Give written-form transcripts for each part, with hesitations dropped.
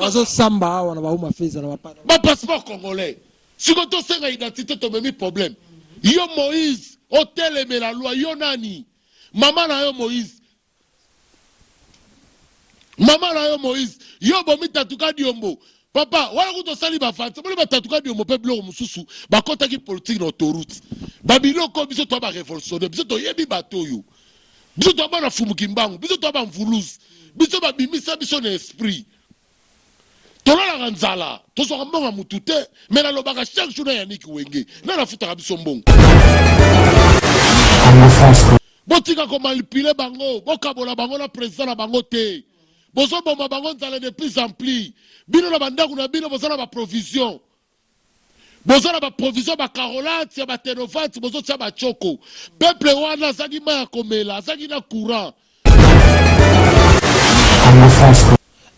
Bazosamba awa na bauma feza na bapana. Ba passeport congolais. Siko tosenga identité, tomemi problème. Yo Moïse, otelemela loi, yo nani? Mama na yo Moïse. Mama na yo Moïse, yo bomi tatuka diombo. Papa, wana kutu osali bafansi, boni batatuka diombo mpe biloko mosusu, bakotaki politique na autoroute. Babiloko biso toya ba révolutionnaire, biso toyebi bato oyo. Biso toya bana Fumu Kimbangu, biso toya ba mvuluzi. Biso babimisa biso na esprit. Tolalaka nzala, tozwaka mbongo ya mutu te, mais nalobaka chaque jour na Yannick Wenge, nani afutaka biso mbongo? Botika komanipule bango, bokabola bango na president na bango te. Bozoboma bango nzala de plus en plus. Bino na bandako na bino boza na ba provision. Boza na ba provision ba carolate ya ba tenovate bozotia ba choko. Peuple wana azangi mai ya komela, azangi na courant.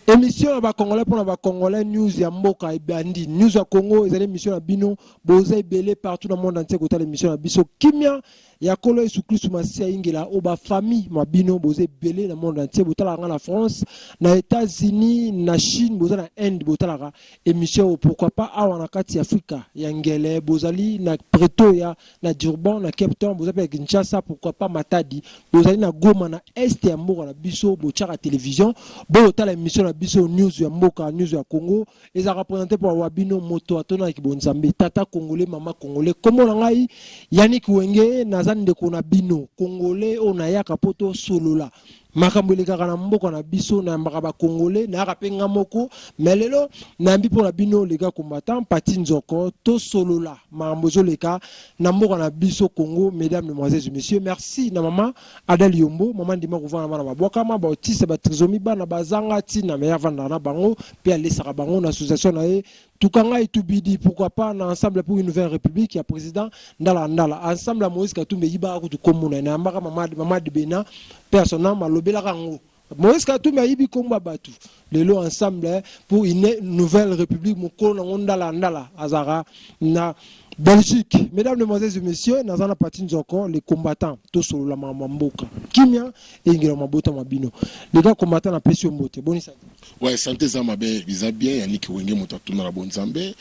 Emission ya ba congolais pona ba congolais, news ya mboka ebandi. News ya Congo ezali emission na bino, boza ebele partout na monde entier kotala emission na biso. Kimia ya Nkolo Yesu Kristu Masiya ingela o ba famille ma bino, boza ebele na monde entier, botalaka nga na France, na États-Unis, na Chine, boza na Inde, botalaka emission oyo, pourquoi pas awa na kati ya Afrika ya ngele, bozali na Pretoria, na Durban, na Cape Town, boza pe na Kinshasa, pourquoi pas Matadi, bozali na Goma, na est ya mboka na biso, botiaka television, botala emission na biso news ya mboka, news ya Congo, ezalaka présente pour wa bino moto atonaki bonzambe, tata congolais, mama congolais. Kombo na ngai Yannick Wenge, naza ndeko na bino congolais oyo nayaka po tosolola makambo elekaka na mboka na biso. Nayambaka ba congolais, nayaka mpe nga moko, mais lelo nayambi mpo na bino les gars combattant Pati Nzoko, tosolola makambo ezoleka na mboka na biso Congo. Mesdames, mesdemoiselles et messieurs, merci na mama Adèle Yombo, mama ndima kovanda bana babwakama, bautiste, batrisomie, bana bazanga ntina, me avandaka na bango mpe alesaka bango na association na ye Tukanga Etubidi, pourquoi pas na Ensemble pour une nouvelle république ya président Ndala Ndala. Ensemble ya Moïse Katumbi eyibaka kutu kombo na ye, nayambaka mama, mama Dibena mpe ya son âme, alobelaka yango. Moïse Katumbi ayibi kombo ya bato. Lelo Ensemble pour une nouvelle république, mokolo nango Ndala Ndala azalaka na Belgique. Mesdames, mesdemoiselles et messieurs, naza na Pati Nzoko, les combattants, tosolola makambo ya mboka. Kimia eyingela mabota ma bino. Les gars combattants, napesi yo mbote. Boni santé? Ouais, santé eza mabe, eza bien. Yannick Wenge, moto atuna na bonzambe,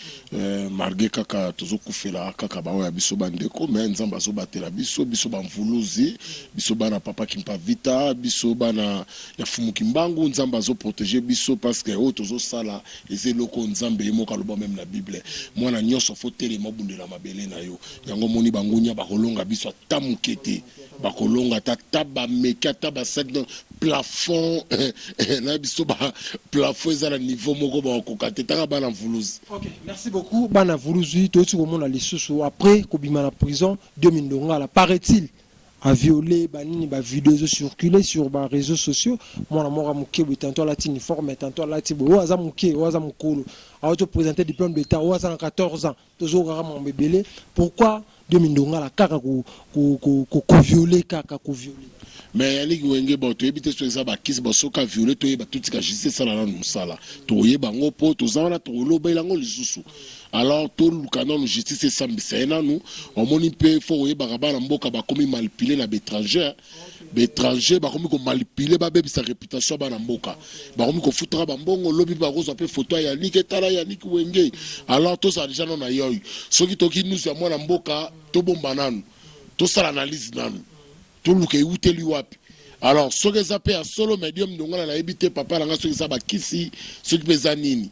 malgré kaka tozokufela kaka baoyo ya biso bandeko, mais Nzambe azobatela biso, biso bamvuluzi, biso bana papa Kimpa Vita, biso bana ya Fumu Kimbangu. Nzambe azoprotege biso parce que oyo tozosala eza eloko oyo Nzambe ye moko aloba même na Bible: mwana nyonso fo telema, obundela mabele na yo. Yango omoni bangunya bakolonga biso ata moke te, bakolonga ata ata bameki ata basali plafond na biso, ba plafond eza na niveau moko bakokoka te. Taka bana mvuluzi. Ok, merci beaucoup. Bana Vuluzi, toyoti komona lisusu après kobima na prison Diomi Ndongala, paraît-il a violé banini, ba vidéo ezo circuler sur ba réseaux sociaux. Mwana moko ya moke boye, tantôt alati uniforme, tantôt alati boye, oyo aza moke, oyo aza mokolo, awuti présenter diplôme d'état, oyo aza na 14 ans. Tozokaka makambo ebele. Pourquoi Diomi Ndongala kaka koviole, kaka koviole? Mais Yannick Wenge, bon, toyebi te so eza bakisi basoka viole. Toyeba, totika justice esala nanu mosala, tokoyeba yango mpo toza wana, tokolobela yango lisusu. Alors toluka nanu justice esambisa ye nanu. Omoni mpe fo koyebaka bana mboka bakomi manipulé na baétranger. Baétranger bakomi komanipule, babebisa réputation ya bana mboka, bakomi kofutaka bambongo. Lobi mpe bakozwa mpe foto ya Yannick, etala Yannick Wenge. Alors tozala deja nano na yoyo, soki toki news ya mwana mboka, tobomba nanu, tosala analyse nanu, toluka ewuteli wapi. Alors soki eza mpe ya solo, mais Diomi Ndongala, nayebi te, papa na nga, soki eza bakisi, soki mpe eza nini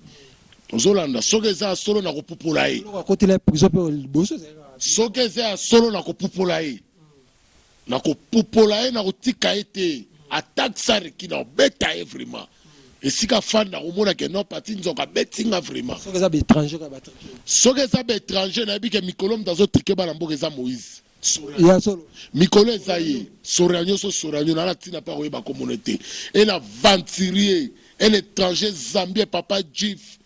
ozolanda. Soki eza ya solo, na kopupola ye. Akotela prison mpe liboso. Soki eza ya solo, na kopupola ye, na kopupola ye, na kotika ye te. Attaque sareki, na obeta ye vraiment esika fanda, komona ke non, Pati Nzoka abetinga vraiment. Soki eza baétranger kaka batrike. Soki eza baétranger, nayebi ke mikolo moto azotrike bana mboka eza Moïse. Ya solo. Mikolo eza ye Soria nyonso, Soria nyonso nala ntina mpe akoyeba komona te. Un aventurier, un étranger zambien, papa Jif.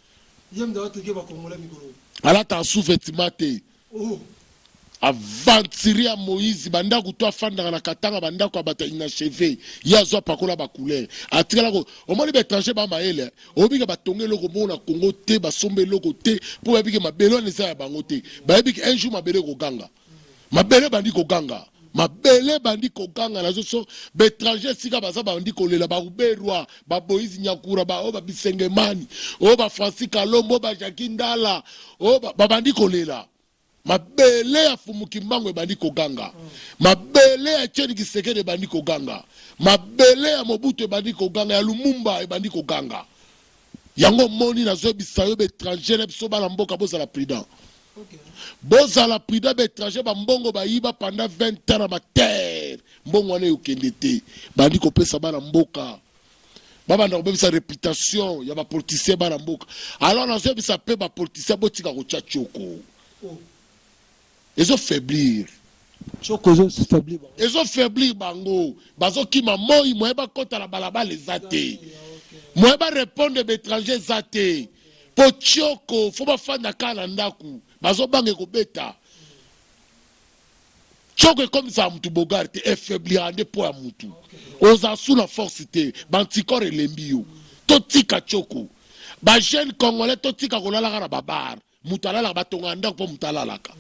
Ye moto azotrike bacongolais mikolo. Alataka sous-vêtement te. Oh. Aventurier ya Moïse, bandako to afandaka na Katanga, bandako ya bato ya inachevé, ye azwa pakola bacouleur, atikala ko. Omoni baétranger bamayele, oyebike batonga eloko moko na Congo te, basomba eloko te, mpo bayebi ke mabele wana eza ya bango te. Bayebi ke un jour mabele ekoganga, mabele ebandi koganga. Mabele ebandi koganga na zoso, ba etrangers esika baza bandi kolela, ba Ruberwa, ba Boïse Nyakura, ba oyo ba Bisengemani, oyo ba Francis Kalombo, oyo ba Jacky Ndala, oyo ba babandi kolela. Mabele ya Fumu Kimbangu ebandi koganga. Mabele ya Etienne Kisekedi ebandi koganga. Mabele ya Mobutu ebandi koganga, ya Lumumba ebandi koganga. Yango omoni nazoyebisa yo ba etrangers na biso bana mboka bozala prudent. Bozala prudent ba etrangers ba mbongo bayiba pendant 20 ans na ba terre mbongo wana ekokende te. Bandi kopesa bana mboka babanda kobebisa reputation ya ba politiciens bana mboka. Alors nazoyebisa pe ba politiciens botika kotia tshoko. Ezo faiblir. Tshoko ezo faiblir bango. Ezo faiblir bango. Bazokima moi moyen bakota na balabala eza te. Moyen ba repondre ba etrangers eza te. Po tshoko faut bafanda kaka na ndaku. Bazobanga ekobeta. Tshoko ekomisaka mutu bogard te, efaibliraka nde po ya mutu. Ozala sous na force te, ba anticorps elembi yo. Totika tshoko. Ba jeunes congolais totika kolalaka na ba bar. Mutu alalaka, batongaka ndako po mutu alalaka.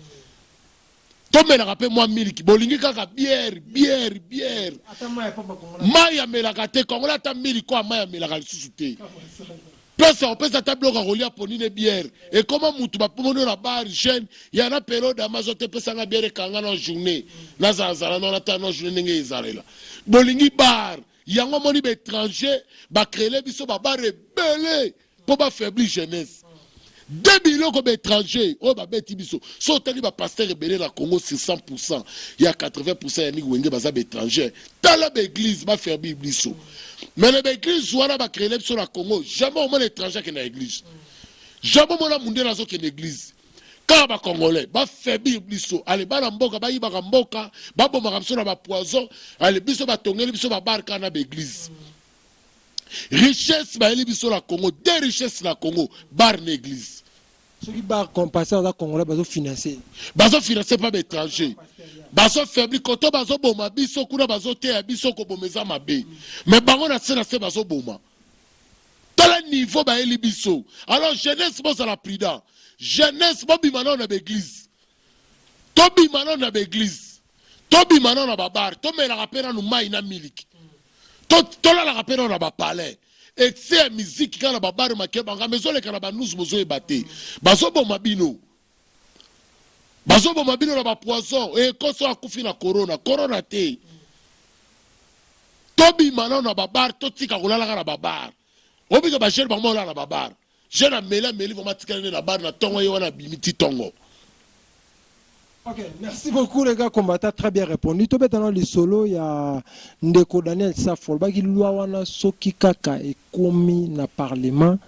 Tomelaka pe mwa miliki, bolingi kaka bière, bière, bière. Mayi amelaka te, congolais ata miliki oyo ya mayi amelaka lisusu te. Place ya kopesa ata biloko ya kolia poni ne bière. Ekoma mutu ba moni yo na bar jeune ya na periode ya mazo te pesa nga bière ekanga na journée. Nazala zala na ata na journée ndenge ezalela. Bolingi bar yango moni ba étranger ba créer biso ba bar ebele po ba faiblir jeunesse. De biloko ba étranger oyo ba beti biso. So otali ba pasteur ebele na Congo sur 100% ya 80% ya Nick Wenge baza ba étranger. Tala ba église ba faiblir biso. Mais na ba église wana ba créer biso na Congo jamais omona étranger akende na église. Jamais omona mundele azokende église. Kaka ba congolais ba faiblir biso. Ale bana mboka bayibaka mboka, babomaka biso na ba poison. Ale biso batongeli biso ba bar kaka na ba église. Richesse bayeli biso na Congo, deux richesses na Congo, bar na église. Soki bar comme pasteur aza congolais bazo financer. Bazo financer pas ba étrangers. Bazo faiblir koto bazo boma biso kuna bazo teya biso koboma eza mabe. Mais bango na se na se bazo boma. Tala niveau bayeli biso. Alors jeunesse bozala prudent. Jeunesse bobima nao na ba église. Tobima nao na ba église. Tobima nao na ba bar. Tomelaka pe nanu mayi na miliki. To tolalaka pe nao na ba palais. Excès ya miziki kaka na ba bar make makambo ezoleka na ba news bozoyeba te. Bazoboma bino. Bazoboma bino na ba poison. Ekoso akufi na corona. Corona te. Tobima nao na ba bar totika kolalaka na ba bar. Obika ba jeune bango balala na ba bar. Jeune ameli ameli vraiment atikali nde na bar na tongo ye wana abimi ti tongo. Ok, merci beaucoup les gars combattants, très bien répondu. Tobeta na lisolo ya ndeko Daniel Safo, alobaki loi wana soki kaka ekomi na parlement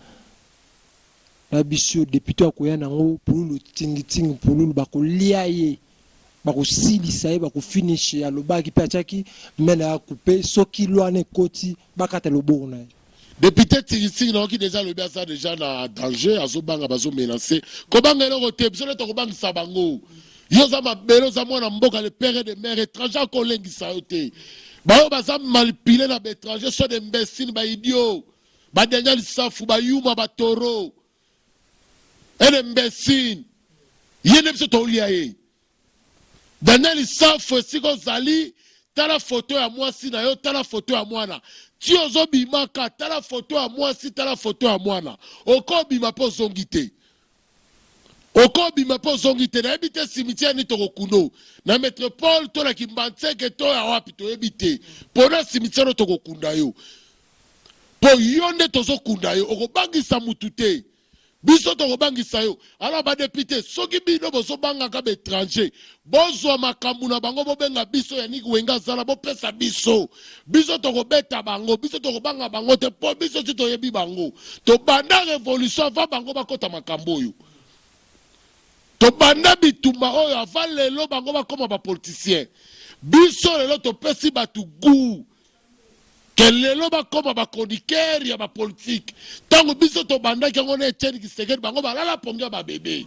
na biso député akoya nango pululu tingi tingi pululu bakolia ye bakosilisa ye bakofinish ye alobaki mpe atiaki mene ya coupe soki loi wana ekoti bakata loboko na ye. Depute Tingitingi nayoki dejà alobi aza dejà na danger azobanga bazo menace kobanga eloko te biso nde tokobangisa bango yo oza mabele oza mwana mboka le père de mère étranger akolengisa yo te baoyo baza manipule na baétranger soit des imbéciles ba idiot ba Daniel Safu ba yuma ba taureau un imbécile ye nde biso tolia ye Daniel Safu esika ozali tala photo ya mwasi na yo tala photo ya mwana ti ozobimaka tala photo ya mwasi tala photo ya mwana okobima mpe ozongi te okobima mpe ozongi te nayebi te cimetière nini tokokundo na metropole to na kimbanseke to ya wapi toyebi te mpona cimetière oyo tokokunda yo mpo yo nde tozokunda yo okobangisa mutu te Biso tokobangisa yo. Alors ba depute soki bino bozobangaka ba etranger bozwa makambu na bango bobenga biso Yannick Wenge azala bopesa biso biso tokobeta bango biso tokobanga bango te po biso si toyebi bango tobanda revolution avant bango bakota makambo oyo tobanda bitumba oyo avant lelo bango bakoma ba politiciens biso lelo topesi batu gout Que lelo bakoma ba chroniqueur ya ba politique tango biso tobandaki yango na Etienne Kisekedi bango balala pongi ya ba bebe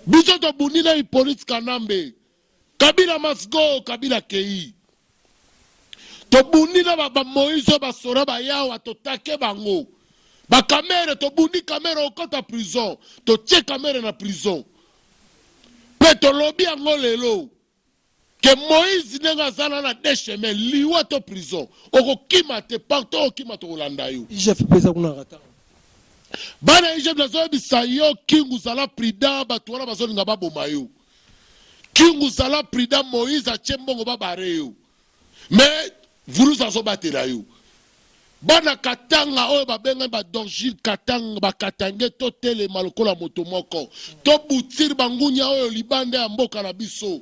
biso tobundi na Hippolyte Kanambe Kabila must go Kabila akeyi tobundi na ba, ba Moïse oyo basora bayawa totake bango ba Kamere tobundi Kamere okota prison totie Kamere na prison pe tolobi yango lelo. Ke Moïse ndenge aza na na deux chemins, liwa to prison. Okokima te, partout okokima tokolanda yo. IGF mpe eza kuna na Katanga. Bana IGF nazoyebisa yo Kingu zala prudent, bato wana bazolinga baboma yo. Kingu zala prudent, Moïse atie mbongo babare yo. Mais Vuluzi azobatela yo. Bana Katanga oyo babengami ba d'origine Katanga, ba Katangais totelema lokola moto moko. To boutir bangunya oyo libanda ya mboka na biso.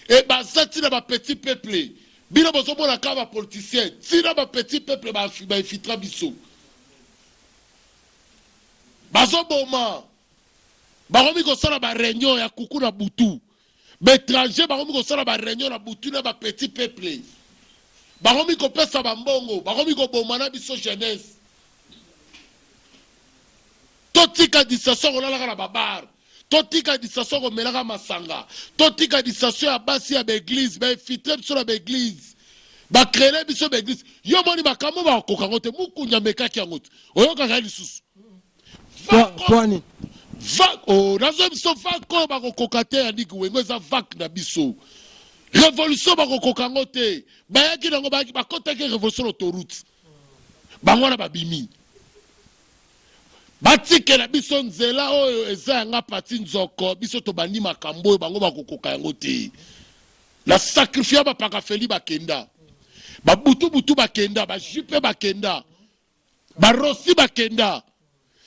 Et baza ti na ba petit peuple. Bino bozomona kaka ba politiciens, ti na ba petit peuple ba ba infiltra biso. Bazoboma. Bakomi kosala ba reunion ya kuku na butu. Ba etrangers bakomi kosala ba reunion na butu na ba petit peuple. Bakomi kopesa ba mbongo, bakomi koboma na biso jeunesse. Totika distraction kolalaka na ba bar. Totika distraction komelaka masanga. Totika distraction ya basi ya ba eglise, ba infiltre biso na ba eglise. Ba créer biso ba eglise. Yo moni makambo bakokoka yango te. Mukunya amekaki yango te. Oyokaka ye lisusu. Pwani. Vague oh nazo biso vague oyo bakokoka te Yannick Wengo eza vague na biso. Revolution bakokoka yango te. Bayaki nango bayaki bakotaki revolution l'autoroute. Bango wana babimi. Batikela biso nzela oyo eza yanga pati nzoko biso tobandi makambo oyo bango bakokoka yango te. Na sacrifier ba pakafeli bakenda. Ba butu butu bakenda, ba jupe bakenda. Ba Rossi bakenda.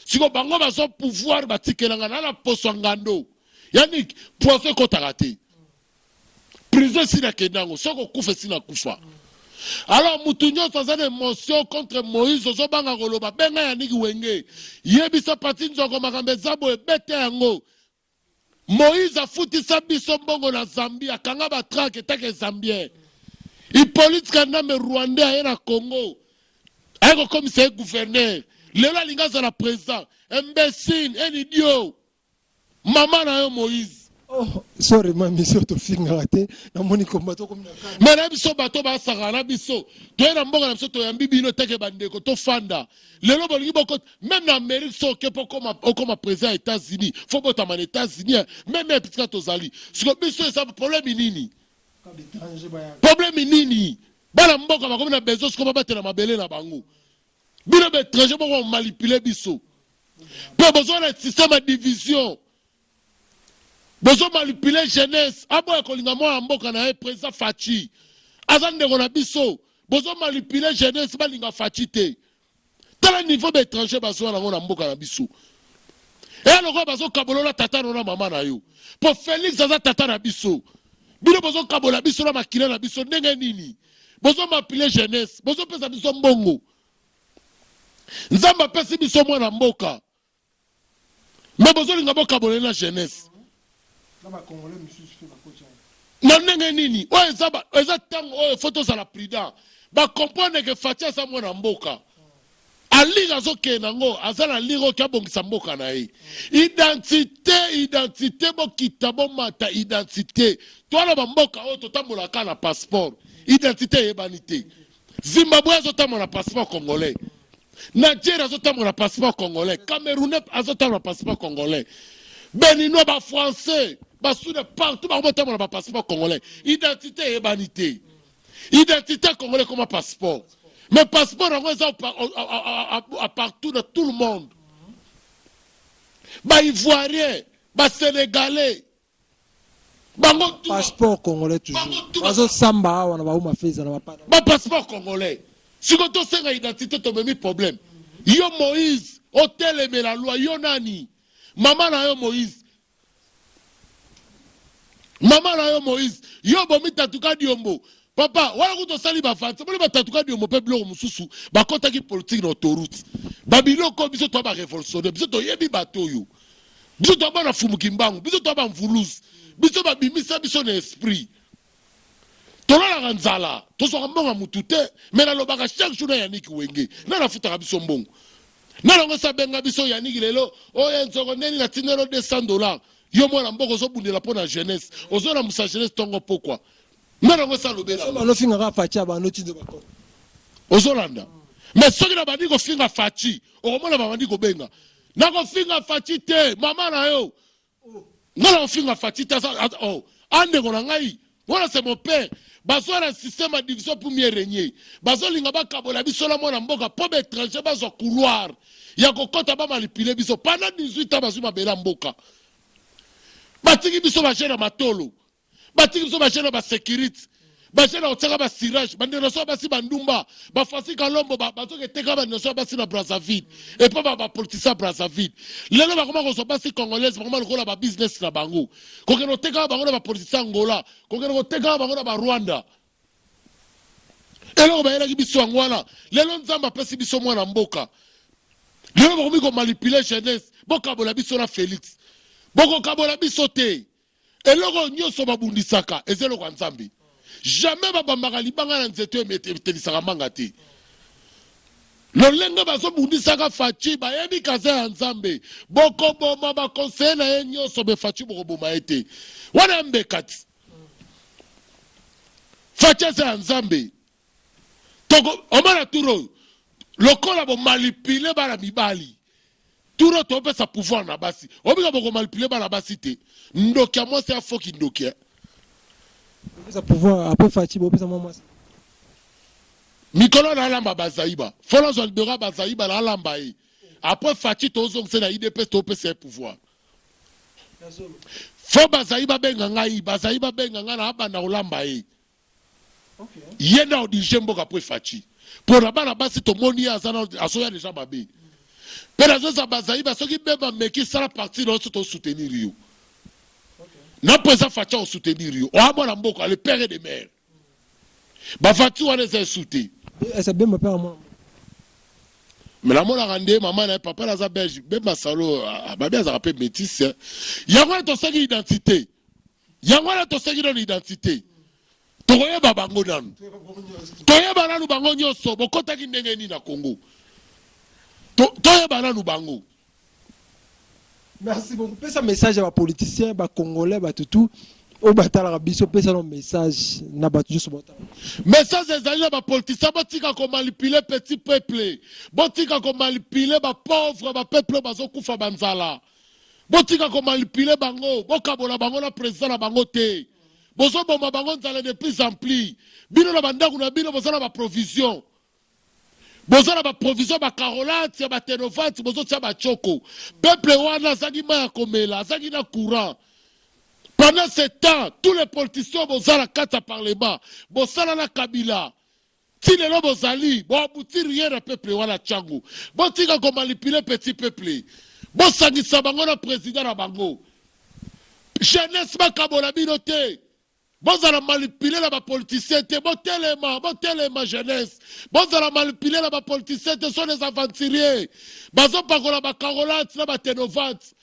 Siko bango bazo pouvoir batikela nga na poso ya ngando. Yannick, poison ekotaka te. Prison esi nakenda yango, soki okufa esi nakufa. Alors mutu nyonso aza na emotion contre Moïse, ozobanga koloba, benga Yannick Wenge. Yebisa Paty Nzoko makambo eza boye, beta yango. Moïse afutisa biso mbongo na Zambie, akanga ba traque etake Zambien. Hippolyte Kanambe Rwandais aye na Congo, aye kokomisa ye gouverneur. Lelo alingi azala president. Imbecile, un idiot. Mama na yo Moïse. Oh, sorry mami, so tofingaka te. Namoni combat tokomi na kanda. Mais na biso bato basakana na biso. Toye na mboka na biso toyambi bino teke bandeko tofanda. Lelo bolingi boko meme na Amerique soki oke po okoma okoma president ya Etats-Unis faut botama na Etats-Unis meme ya bisika tozali siko biso eza problème nini? Problème nini? Bana mboka bakomi na besoin siko babatela mabele na bango. Bino ba étranger boko manipuler biso. Pe bozo na système ya division. Bozo manipuler jeunesse aboya kolinga mwana mboka na ye president Fatshi aza ndeko na biso bozo manipuler jeunesse balinga Fatshi te tala niveau ba étranger bazwa nango na mboka na biso eya lokola bazokabola na tata no na mama na yo po Felix aza tata na biso bino bozokabola biso na makila na biso ndenge nini bozo manipuler jeunesse bozopesa biso mbongo Nzambe apesi biso mwana mboka Mais bozolinga bokabola na jeunesse. Na ndenge nini? Oyo eza eza tango oyo faut tozala prudent. Ba comprendre que Fatshi aza mwana mboka. Alire azokende nango aza na lire oyo abongisa mboka na ye. Identité, identité bokita bomata identité. Toala ba mboka oyo totambolaka na passeport. Identité eyebani te. Zimbabwe azotambola na passeport congolais. Nigeria azotambola na passeport congolais. Camerounais azotambola na passeport congolais. Beninois ba français basude partout bango botambola ba passeport congolais. Identité eyebani te. Identité congolais ekoma passeport. Mais passeport yango eza partout na tout le monde. Ba Ivoiriens, ba Sénégalais, bango tout passeport congolais toujours bazo samba awa na ba uma feza na ba pana ba passeport congolais siko tosenga identité tomemi problème yo Moïse otelemela loi yo nani mama na yo Moïse mama na yo Moïse yo bomi tatuka diombo papa wana kutu osali bafanse boni batatuka diombo mpe biloko mosusu bakotaki politike na autoroute babiloko biso toya barevolutionnaire biso toyebi bato oyo Biso toa bana fumu kimbangu, biso toa ba mvuluzi, biso babimisa biso na esprit. Tolalaka nzala, tozwaka mbongo ya mutu te, mais nalobaka chaque jour na Yannick Wenge, nani afutaka biso mbongo? Nani yango esi abenga biso Yannick lelo, oyo nzoko ndeni natindeli yo 200 dollars, yo mwana mboka ozobundela mpo na jeunesse, ozolamusa jeunesse tongo pokwa. Nani yango esi alobela? Bano fingaka Fatshi abando tindo bakota. Ozolanda? Mais soki nabandi kofinga Fatshi, okomona babandi kobenga. Nakofinga Fatshi te, mama na yo. Nga nakofinga Fatshi te, aza oh, andeko na ngai. Wana c'est mon père. Bazwa na système ya division pour mieux régner. Bazolinga bakabola biso na mwana mboka mpo ba étranger bazwa couloir ya kokɔta bamanipule biso pendant 18 ans. Bazwi mabele ya mboka, batiki biso bajeune ya matolo, batiki biso bajeune ya basécurité, bajeune ya kotiaka bacirage, bandeko na so basi bandumba bafasi kalombo bazoki eteka bandeko so basi na Brazzaville epa bapoliticien ya Brazzaville. Lelo bakoma kozwa basi congolaise, bakoma lokola babusiness na bango, kokende kotekaka bango na bapoliticien Angola, kokende kotekaka bango na Barwanda. Eloko bayelaki biso yango wana. Lelo Nzambe apesi biso mwana mboka. Lelo bakomi komanipule jeunesse, bokabola biso na Félix. Bokokabola biso te. Eloko nyonso babundisaka eza eloko ya Nzambe. Jamais babambaka libanga na nzete oyo etelisaka manga te. Lolenge bazobundisaka Fatshi, bayebi kaza ya Nzambe. Bokoboma baconseiller na ye nyonso, mais Fatshi bokoboma ye te. Wana ya mbeka ti Fatshi aza ya Nzambe. Toko omona tour oyo lokola bomanipule bana mibali, tour oyo topesa pouvoir na basi. Obika bokomanipule bana basi te. Ndoki ya mwasi afoki ndoki, eh. Bopesa pouvoir après Fatshi, bopesa mwa mwasi. Mikolo nalamba bazaiba, fo nazwa libero ya bazaiba, nalamba ye. Après Fatshi, tozongisa na UDPS, topesa ye pouvoir. Fo bazali babenga ngai, bazali babenga ngai, na abanda kolamba ye. Ye nde aodirige mboka po Fatshi. Mpo na bana basi, tomoni ye azoya deja mabe. Mpe nazoza bazali ba soki bemba meki sala parti na yo so tosoutenir yo na président Fatshi, akosoutenir yo. Oya mwana mboka, le père et de mère. Bavati wana eza esu te. Esa Bemba mpe mwana. Mais namonaka nde mama na ye, papa naza belge. Bemba salo babi azalaka mpe métis. Yango wana tosaki identité, yango wana tosaki nano identité. Tokoyeba bango nanu, toyeba nanu bango nyonso bokotaki ndenge nini na Congo. Toyeba nanu bango. Merci beaucoup. Pesa message ya bapoliticien, bacongolais, bato tu oyo batalaka biso. Pesa no message na bato nyonso batalaka. Message ezali na bapoliticien: botika komanipule petit peuple, botika komanipule bapauvre, bapeuple oyo bazokufa banzala. Botika komanipule bango, bokabola bango na président na bango te. Bozoboma bango nzala de plus en plus. Bino na bandako na bino boza na baprovision, boza na baprovision, bacarolate ya batenovate, bozotia bachoko. Peuple wana azangi mai ya komela, azangi na courant. Pendant ce temps, tous les politiciens boza na kati ya parlement, bosala na Kabila ti lelo, bozali boaboutir rien na peuple wana. Ntango botika komanipule petit peuple, bosangisa bango na président na bango. Jeunesse, bakabola bino te, bozala manipulé na bapoliticien te. Botelema, botelema jeunesse, bozala manipulé na bapoliticien te. Sont des aventuriers, bazopakola bacarolate na batenovate.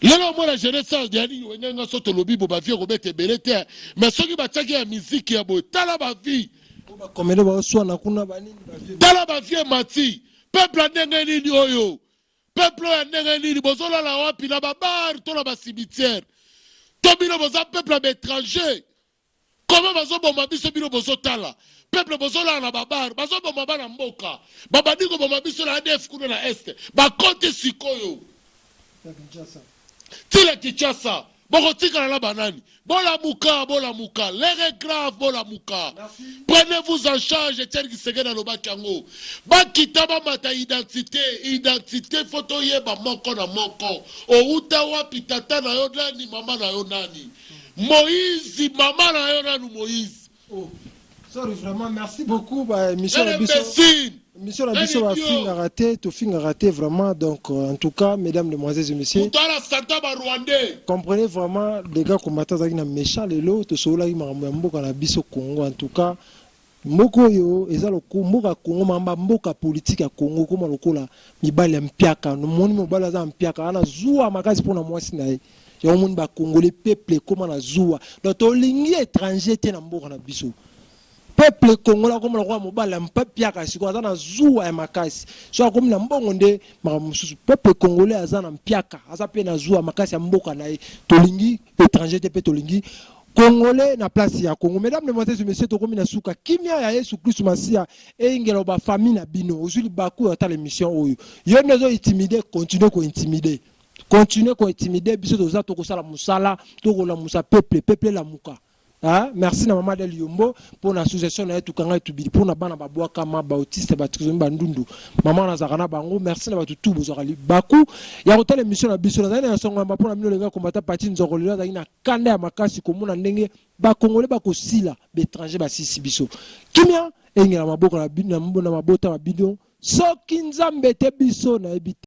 Lelo omona jeunesse yani wenge nga so tolobi bo bavie kobeta ebele te, mais soki batiaki ya miziki ya boye, tala bavie. Bakomele baoswana kuna banini bavie. Tala bavie mati. Peuple ya ndenge nini oyo? Peuple oyo ya ndenge nini? Bozolala wapi? Na babar to na bacimetière? To bino boza peuple ya baétranger? Koma bazoboma biso, bino bozotala. Peuple bozolala na babar, bazoboma bana mboka. Babandi koboma biso na ADF kuna na Est, bakoti sikoyo tila Kinshasa. Bokotikala na banani? Bolamuka, bolamuka, l'heure est grave, bolamuka. Prenez-vous en charge. Etienne Tshisekedi alobaki yango, bakita bamata. Identité, identité, fo toyeba moko na moko outa wapi, tata na yo nani, mama na yo nani. Moïse, mama na yo nanu Moïse. Oh. Sorry, vraiment merci beaucoup. Ba émission na biso, imbécile. Émission na biso, bafingaka te, tofingaka te vraiment. Donc en tout cas, mesdames, demoiselles et messieurs, moto ala santa barwandais. Comprenez vraiment, les gars combattants azalaki na méchant. Lelo tosololaki makambo ya mboka na biso Congo. En tout cas, mboka oyo eza mboka ya Congo, mamba mboka politique ya Congo koma lokola mibali ya mpiaka. Nomoni mobali aza mpiaka ana zuwa makasi mpona mwasi na ye. Yango moni bacongolais, peuple ekóma na zuwa. Donc tolingi étranger te na mboka na biso. Peuple congolais akóma lokola mobali ya mpiaka. Sikoyo aza na zuwa ya makasi. So akomi na mbongo nde makambo mosusu. Peuple congolais aza na mpiaka, aza mpe na zuwa makasi ya mboka na ye. Tolingi étranger te, mpe tolingi congolais na place ya Congo. Mesdames, mesdemoiselles et messieurs, tokomi na suka. Kimia ya Yesu Kristu Masiya eyingela bafamille na bino. Ozwi libaku ya otala émission oyo, yo nde ozo intimide, continue kointimide. Continue kointimider biso, toza tokosala mosala, tokolamusa peuple, peuple elamuka. Ah, merci na mama Del Yombo mpo na association na ye Tukanga Etubili mpo na bana babwakama, baautiste, batrisomi, bandundu. Mama nazalaka na bango. Merci na bato tu bozwaka libaku ya kotala émission na biso. Nazali na ya songo yamba mpo na bino olenga kombata pati nzoko. Lelo azalaki na kanda ya makasi komona ndenge bakongole bakosila, baétranger basisi biso. Kimia engela maboko na mabota na bino. Soki Nzambe te, biso nayebi te.